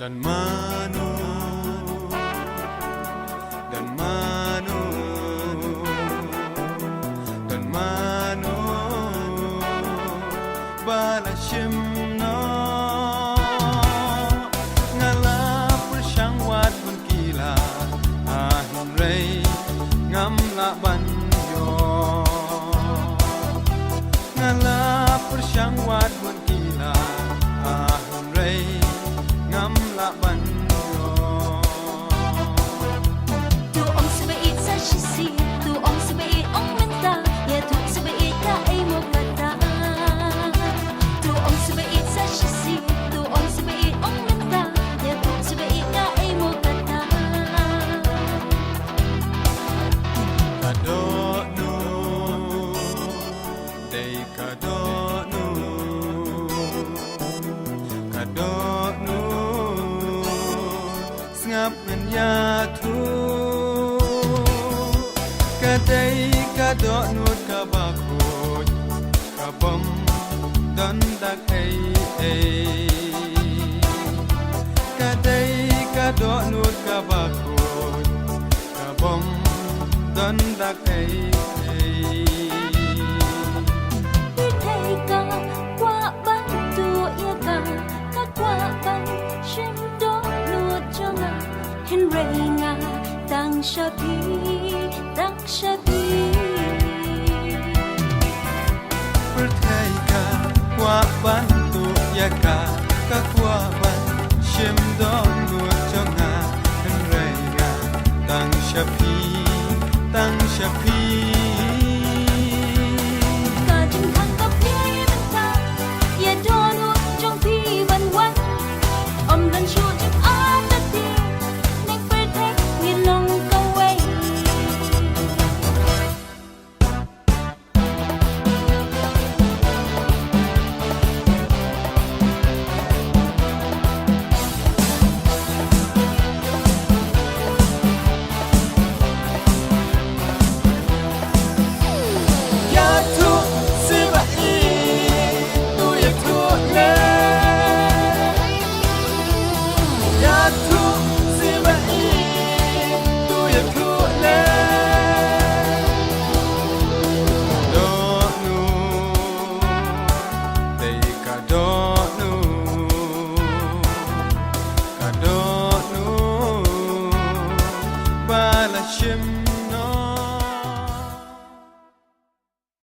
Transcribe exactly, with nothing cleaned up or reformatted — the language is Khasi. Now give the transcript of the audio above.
Don mano, don mano, don mano ba la shim noh. Nga la pyrshang wat bun ki la, hynrei ngam lah ban ïoh. Nga la pyrshang wat bun ki la, hynrei ngam lah ban ïoh. To ong sngewbha ïeit sa shisien, to ong sngewbha ïeit ong mynta, ïathuh sngewbha ïeit kaei mo kata. To ong sngewbha ïeit sa shisien, to ong sngewbha ïeit ong mynta, ïathuh sngewbha ïeit kaei mo kata. Ka dohnud, dei ka dohnud, ka dohnud, sngap ngan ïathuh. Ka dei ka dohnud kaba khuid, ka bym don dak ei ei. Ka dei ka dohnud kaba khuid, ka bym don dak ei ei. Pyrthei ka kwah ban tuh ïa ka, ka kwah ban shim dohnud jong nga. Hynrei nga tang sha phi, tang sha phi. Pyrthei ka kwah ban tuh ïa ka, ka kwah ban shim dohnud jong nga. Hynrei nga tang sha phi, tang sha phi. Ka jingthang ka phi mynta, ïa dohnud jong phi ban wan. Ym don shuh jingartatien, neng pyrthei ngin long kawei. Ïathuh sngewbha ïeit, to ïathuh leh. Ïathuh sngewbha ïeit, to ïathuh leh. Dohnud, dei ka dohnud, ka dohnud ba la shim